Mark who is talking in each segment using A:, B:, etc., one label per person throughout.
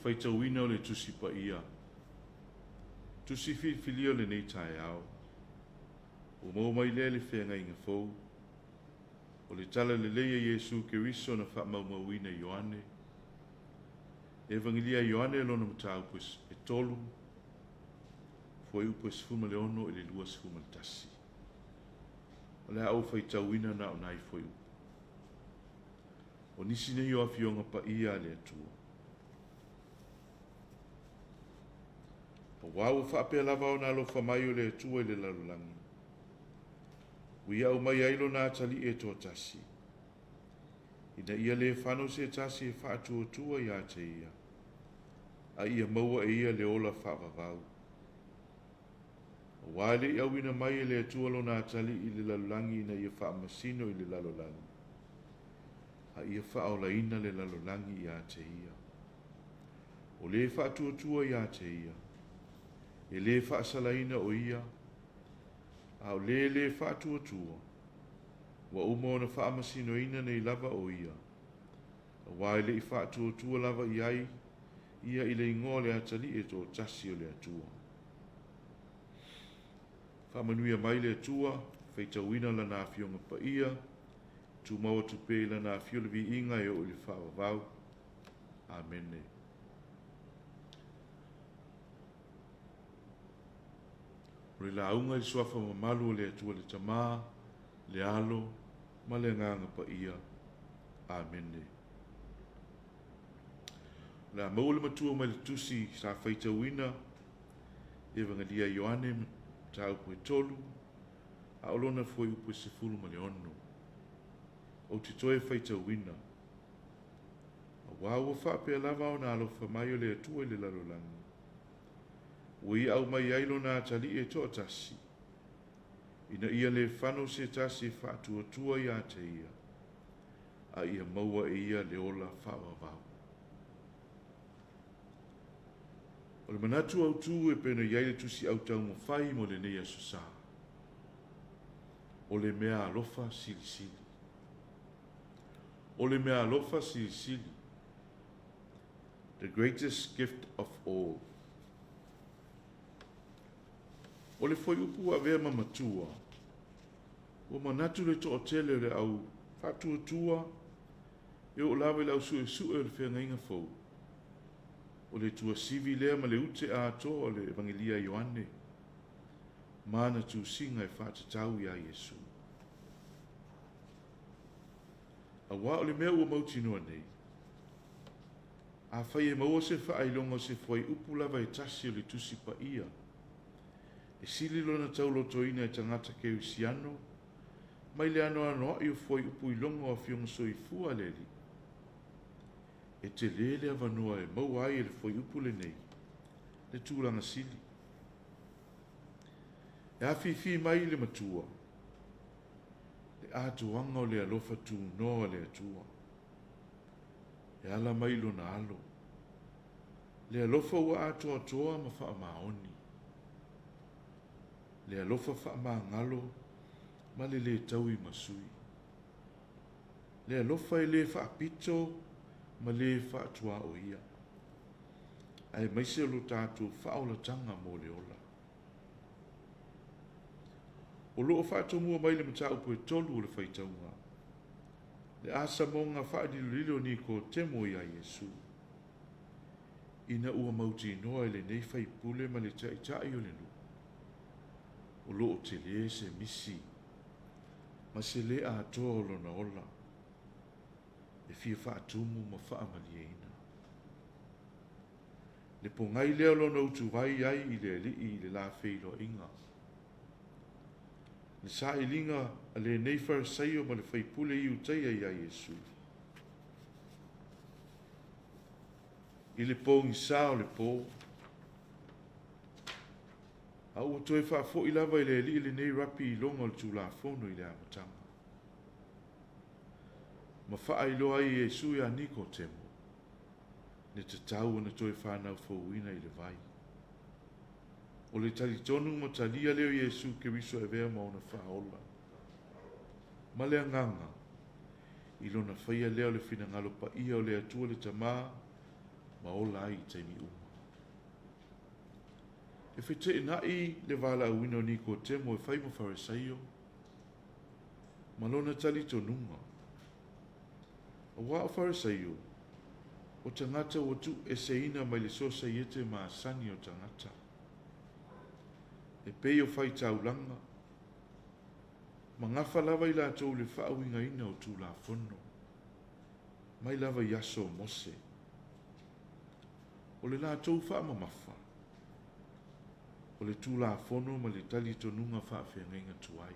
A: faitauina o le Tusi Paia, Tusi filifilia o lenei taeao, ua maua mai lea i le Feagaiga Fou, o le Tala Lelei a Iesu Keriso na faamaumauina e Ioane, Evagelia a Ioane lona mataupu e 3, fuaiupu e 16 i le 21. O le a ou faitauina na o nai fuaiupu. O nisi nei o Afioga Paia a le Atua. Aua ua faapea lava ona alofa mai o le Atua i le lalolagi, ua ia aumai ai lona atalii e toatasi, ina ia le fano se tasi e faatuatua ia te ia, a ia maua e ia le ola faavavau. Aua e le i auina mai e le Atua lona atalii i le lalolagi ina ia faamasino i le lalolagi, a ia faaolaina le lalolagi ia te ia. O le faatuatua ia te ia, e le faasalaina o ia, a o le le faatuatua, ua uma ona faamasinoina nei lava o ia, aua e le i faatuatua lava i ai ia i le igoa o le Atalii e toatasi o le Atua. Faamanuia mai le Atua, faitauina Lana Afioga Paia, tumau atu pea i Lana Afio le viiga e oo i le faavavau. Amene. O le lauga i le suafa mamalu o le Atua le Tama, le Alo ma le Agaga Paia. Amene. O le a maua le matua mai le tusi sa faitauina Evagelia Ioane mataupu e 3, a o lona fuaiupu e 16. Ou te toe faitauina. Aua ua faapea lava ona alofa mai o le Atua i le lalolagi, ua ia aumai ai lona atalii e toatasi, ina ia le fano se tasi e faatuatua ia te ia, a ia maua e ia le ola faavavau. O le manatu autu e pei ona i ai le tusi autaumafai mo lenei aso sa, o le meaalofa silisili. O le meaalofa silisili. The greatest gift of all. O le fuaiupu ua avea ma matua, ua manatu le toatele o le au faatuatua e oo lava i le au suesue o le feagaiga fou. O le tuasivi lea ma le ute atoa o le Evagelia a Ioane ma ana tusiga e faatatau iā Iesu. Aua o le mea ua mautinoa nei, afai e maua se faailoga o se fuaiupu lava e tasi o le Tusi Paia, e sili lona taulotoina e tagata kerisiano mai le anoanoai o fuaiupu iloga o Afioga Soifua a le Alii. E telē le avanoa e maua ai e le fuaiupu lenei le tulaga sili. E afifi mai i le Matua le atoaga o le alofa tunoa o le Atua e ala mai i Lona Alo, le alofa ua atoatoa ma faamaoni, le alofa faamagalo ma le lē tauimasui, le alofa e lē faapito ma lē faatuaoia, aemaise o lo tatou faaolataga mo le ola. O lo o faatomua mai le mataupu e 3 o le faitauga, le asamoga faalilolilo o Nikotemo iā Iesu, ina ua mautinoa e lenei faipule ma le taitai o le nuu, o lo o telē se misi ma se lē atoa o lona ola e fia faatumu ma faamalieina. Le pogai lea o lona utuvai ai i le Alii i le la feiloaiga. Le sailiga a lenei Farisaio ma le faipule Iutaia iā Iesu. I le pogisa o le po, a ua toe faafoi lava i le Alii lenei rapi iloga o le Tulafono i le amataga. Ma faailoa ai e Iesu iā Nikotemo, le tatau ona toe fanau fouina i le vai. O le talitonu ma talia lea o Iesu Keriso e avea ma ona Faaola, ma le agaga i lona faia lea o le finagalo paia o le Atua le Tama ma ola ai i taimi uma. E feteenai le valaauina o Nikotemo e fai ma Farisaio ma lona talitonuga. Aua o Farisaio, o tagata ua tuueseina mai le sosaiete masani o tagata, e pei o faitaulaga, ma gafa lava i latou i le faauigaina o Tulafono, mai lava i aso o Mose. O le latou faamamafa, o le Tulafono ma le talitonuga faafeagaiga tuai.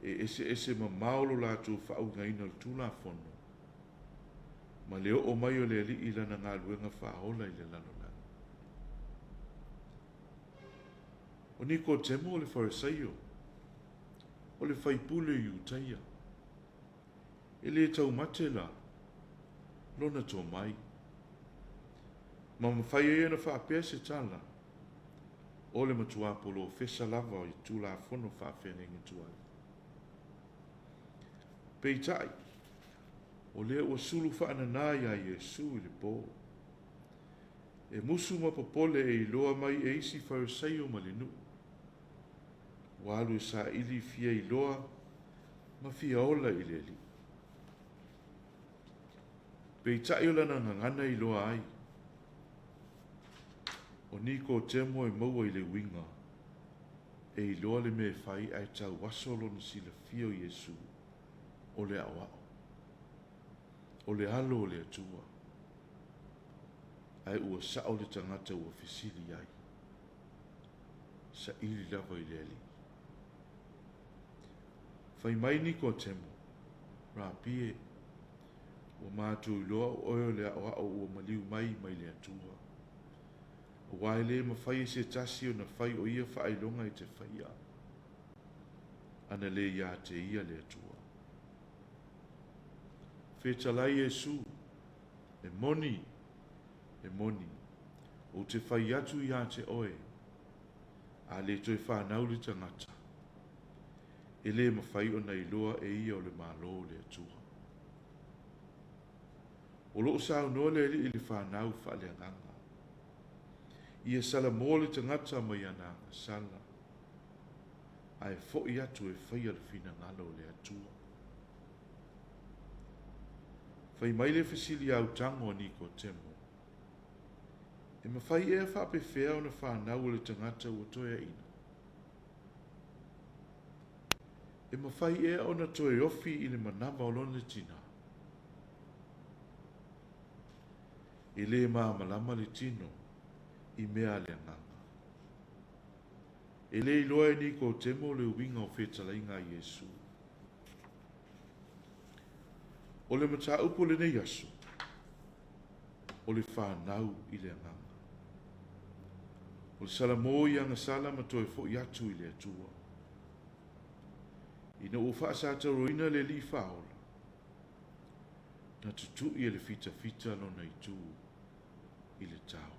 A: E eseese mamao lo latou faauigaina o le Tulafono ma le oo mai o le Alii i lana galuega faaola i le lalolagi. O Nikotemo o le Farisaio, o le faipule o Iutaia. E le taumate la lona tomai. Ma mafai ai ona faapea se tala, o le matua polofesa lava o Tulafono faafeagaiga tuai. Peitai, o lea ua sulu faanana iā Iesu i le po. E musu ma popole e iloa mai e isi Farisaio ma le nuu. Ua alu e saili fia iloa ma fia ola i le Alii. Peitai o lana gagana e iloa ai, o Nikotemo e maua i le uiga e iloa le mea e fai ae tauaso lona silafia o Iesu o le aoao, o le Alo o le Atua, ae ua sao le tagata ua fesili ai, Saili lava i le Alii. Fai mai Nikotemo, Rapi e, ua matou iloa o oe o le aoao ua maliu mai mai le Atua, aua e le mafai e se tasi ona fai o ia faailoga e te faia, ana le ia te ia le Atua. Fetalai Iesu, E moni, e moni, ou te fai atu ia te oe, a le toe fanau le tagata, e le mafai ona iloa e ia o le Malo o le Atua. O lo o saunoa le Alii i le fanau faaleagaga. Ia salamo le tagata mai ana agasala, ae foi atu e faia le finagalo o le Atua. Fai mai le fesili autago a Nikotemo, E mafai ea faapefea ona fanau o le tagata ua toeaina? E mafai ea ona toe ofi i le manava o lona tinā? E le malamalama le tino i mea a le agaga. E le iloa e Nikotemo le uiga o fetalaiga a Iesu. O le mataupu o lenei aso, o le fanau i le agaga. O le salamo i agasala ma toe foi atu i le Atua. Ina ua faasataroina le Alii Faaola, na tutui e le fitafita lona itu i le tao.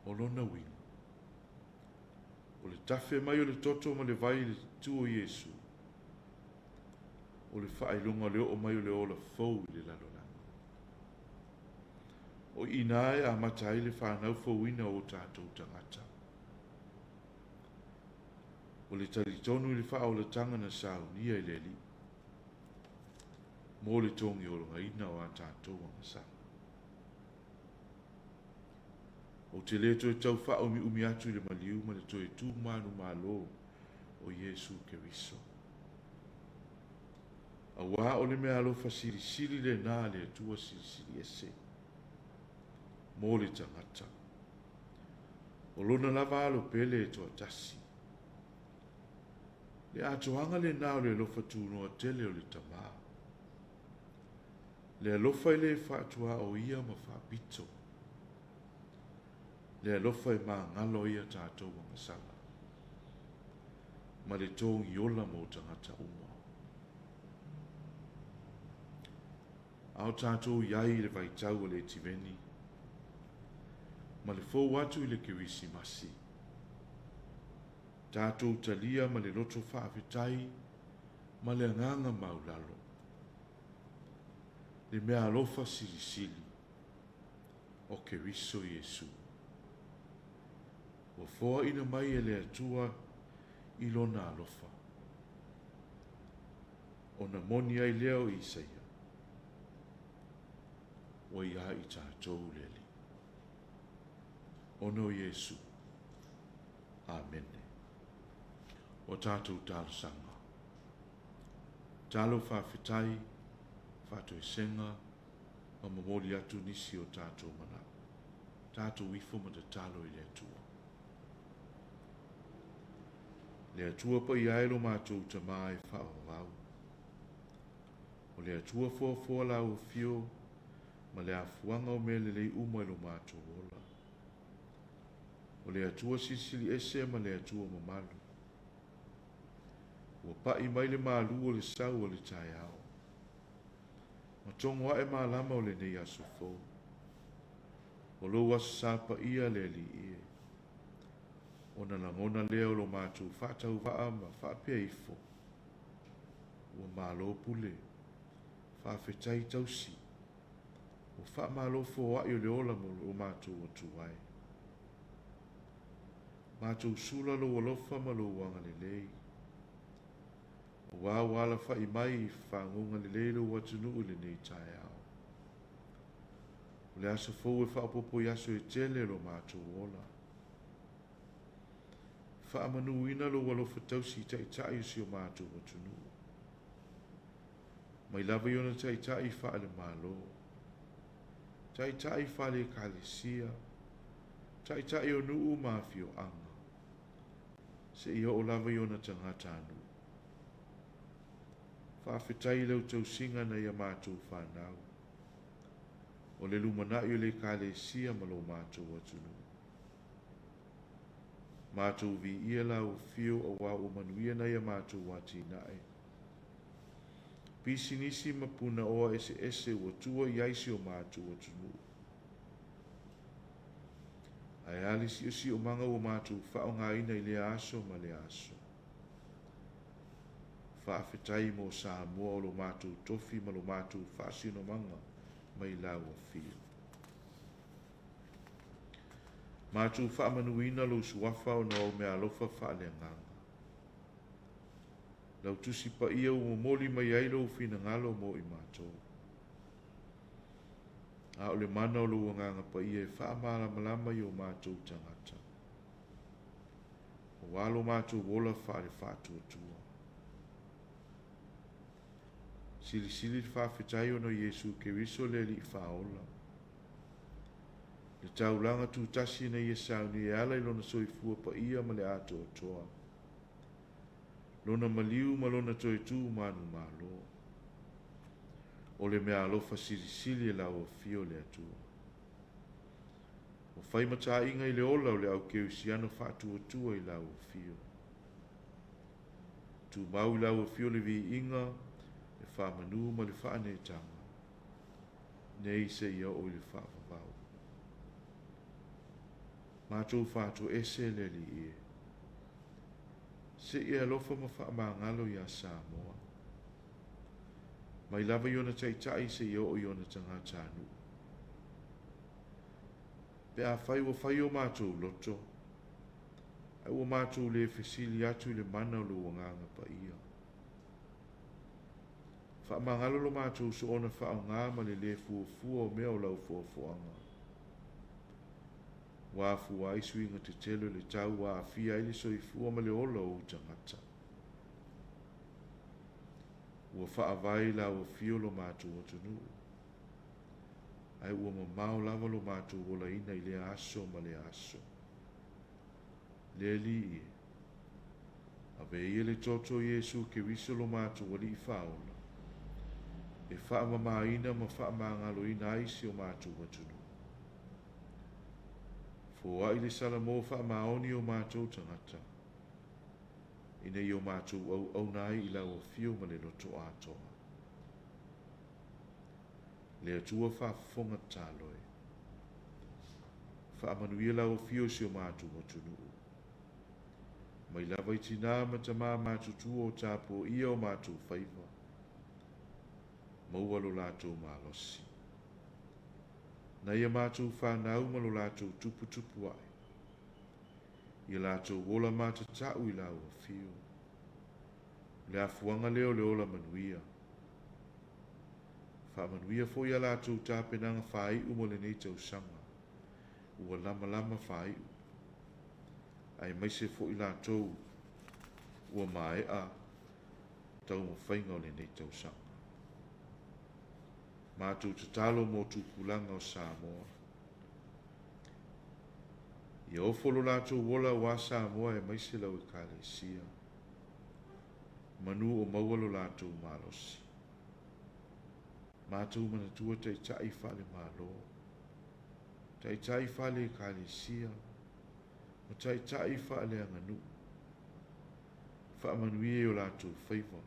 A: O lona uiga, o le tafe mai o le toto ma le vai i le tu o Iesu, o le faailoga o le oo mai o le ola fou i le lalolagi. O i inā e amata ai le fanau fouina o o tatou tagata. O le talitonu i le faaolataga na saunia e le Alii mo le togiologaina o a tatou agasala. Ou te le toe tau faaumiumi atu i le maliu ma le toe tu manumalo o Iesu Keriso. Aua o le meaalofa silisili lena a le Atua Silisili Ese mo le tagata. O lona lava alo pele e toatasi. Le atoaga lena o le alofa tunoa tele o le Tama. Le alofa e le faatuaoia ma faapito. Le alofa e magalo ai a tatou agasala ma le togiola mo tagata uma. A o tatou i ai i le vaitau o le Etiveni ma le fou atu i le Kerisimasi, tatou talia ma le loto faafetai ma le agaga maulalo. Le meaalofa silisili o Keriso Iesu, ua foaina mai e le Atua i Lona alofa, ona moni ai lea o Isaia, Ua iā i tatou le Alii. Ona o Iesu. Amene. O tatou talosaga. Talo faafetai, faatoesega, ma momoli atu nisi o tatou manao. Tatou ifo ma tatalo i le Atua. Le Atua paia e lo matou Tama e faavavau. O le Atua foafoa lau afio ma le afuaga o mea lelei uma i lo matou ola. O le Atua silisili ese ma le Atua mamalu. Ua pa'i mai le malu o le sau o le taeao. Ma togo ae malama o lenei aso fou. O lou Aso Sa paia le Alii e. Ona lagona lea o lo matou faatauvaa ma faapea ifo, Ua malo pule, faafetai tausi, ua faamalo foai o le ola mo lo matou Atua e. Matou sula lou alofa ma lou agalelei. Aua ua alafa'i mai i faguga lelei lou atunuu i lenei taeao. O le aso fou e faaopoopo i aso e tele o lo matou ola. Faamanuina lou alofa tausi i taitai o si o matou atunuu. Mai lava i ona taitai faale-Malo, taitai faale-Ekalesia, taitai o nuu ma afioaga, seia oo lava i ona tagatanuu. Faafetai i lau tausiga nai a matou fanau, o le lumanai o le Ekalesia ma lo matou atunuu. Matou viia lau afio auā ua manuia nai a matou atinae. Pisinisi ma punaoa eseese ua tua i ai si o matou atunuu. Ae a le siosiomaga ua matou faaaogaina i lea aso ma lea aso. Faafetai mo Samoa o lo matou tofi ma lo matou faasinomaga mai lau afio. Matou faamanuina lou suafa ona o au meaalofa faaleagaga. Lau Tusi Paia ua momoli mai ai lou finagalo mo i matou. A o le mana o lou Agaga Paia e faamalamalama i o matou tagata. Aua lo matou ola faale-faatuatua. Silisili le faafetai ona o Iesu Keriso le Alii Faaola. Le taulaga tutasi na Ia saunia e ala i Lona soifua paia ma le atoatoa, Lona maliu ma Lona toe tu manumalo. O le meaalofa silisili e lau Afio le Atua. Ua fai mataaiga i le ola o le au kerisiano faatuatua i lau Afio. Tumau i lau Afio le viiga, le faamanu ma le faaneetaga, nei seia oo i le faavavau. Matou faatoese le Alii e. Se i e alofa ma faamagalo iā Samoa. Mai lava i ona taitai seia oo i ona tagatanuu. Pe afai ua fai o matou loto, ae ua matou le fesili atu i le mana o lou Agaga Paia. Faamagalo lo matou soona faaaoga ma le le fuafua o mea o lau foafoaga. Ua afua ai suiga tetele o le tau ua aafia ai le soifua ma le ola o ou tagata. Ua faavae i lau afio lo matou atunuu, ae ua mamao lava lo matou olaina i lea aso ma lea aso. Le Alii e, ave ia le toto o Iesu Keriso lo matou Alii Faaola, e faamamaina ma faamagaloina ai si o matou atunuu. Foai le Salamo faamaoni i o matou tagata, ina ia o matou auauna ai i lau afio ma le loto atoa. Le Atua faafofoga tatalo e. Faamanuia lau afio i si o matou atunuu. Mai lava i tinā ma tamā matutua o tapuaia o matou faiva. Maua lo latou malosi. Nai a matou fanau ma lo latou tuputupu ae, ia latou ola matatau i lau afio. O le afuaga lea o le ola manuia. Faamanuia foi a latou tapenaga faaiu mo lenei tausaga, ua lamalama faaiu, aemaise foi latou ua maea taumafaiga o lenei tausaga. Matou tatalo mo tupulaga o Samoa. Ia ofo lo latou ola aua Samoa aemaise lau Ekalesia. Manu o maua lo latou malosi. Matou manatua taitai faale-Malo, taitai faale-Ekalesia, ma taitai faaleaganuu. Faamanuia i o latou faiva,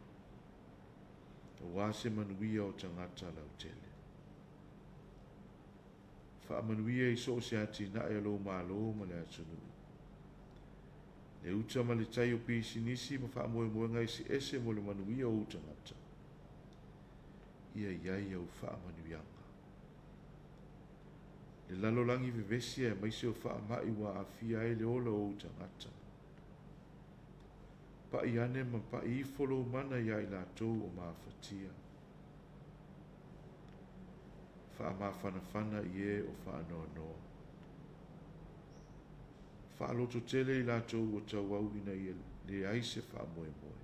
A: aua se manuia o tagata lautele. Faamanuia i so o se atinae a lou Malo ma le atunuu. Le uta ma le tai o pisinisi ma faamoemoega eseese mo le manuia o ou tagata, ia i ai au faamanuiaga. Le lalolagi vevesi aemaise o faamai ua aafia ai le ola o ou tagata. Pai ane ma pai ifo lou mana iā i latou o mafatia. Faamafanafana i e o faanoanoa. Faalototele i latou ua tauau ina ia leai se faamoemoe.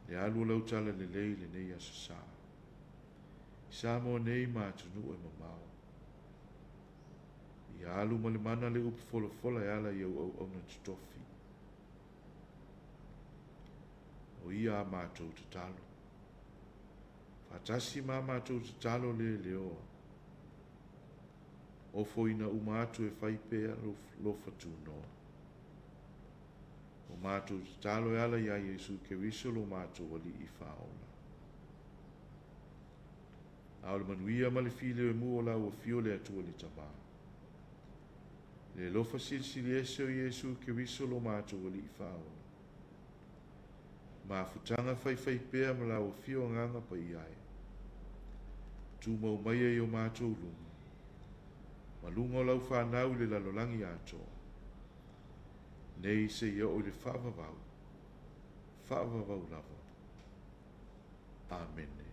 A: Le alu o lau talalelei i lenei Aso Sa, i Samoa nei ma atunuu e mamao. Ia alu ma le mana le upu folafola e ala i au auauna totofi. O ia a matou tatalo. Faatasi ma a matou tatalo leleoa. Ofoina uma atu e fai pea alofa tunoa. O matou tatalo e ala iā Iesu Keriso lo matou Alii Faaola. A o le manuia ma le filemu o lau Afio le Atua le Tama, le alofa silisili ese o Iesu Keriso lo matou Alii Faaola, mafutaga faifaipea ma lau Afio Agaga Paia e, tumau maia i o matou luga, ma luga o lau fanau i le lalolagi atoa, nei seia oo i le faavavau, faavavau lava. Amene.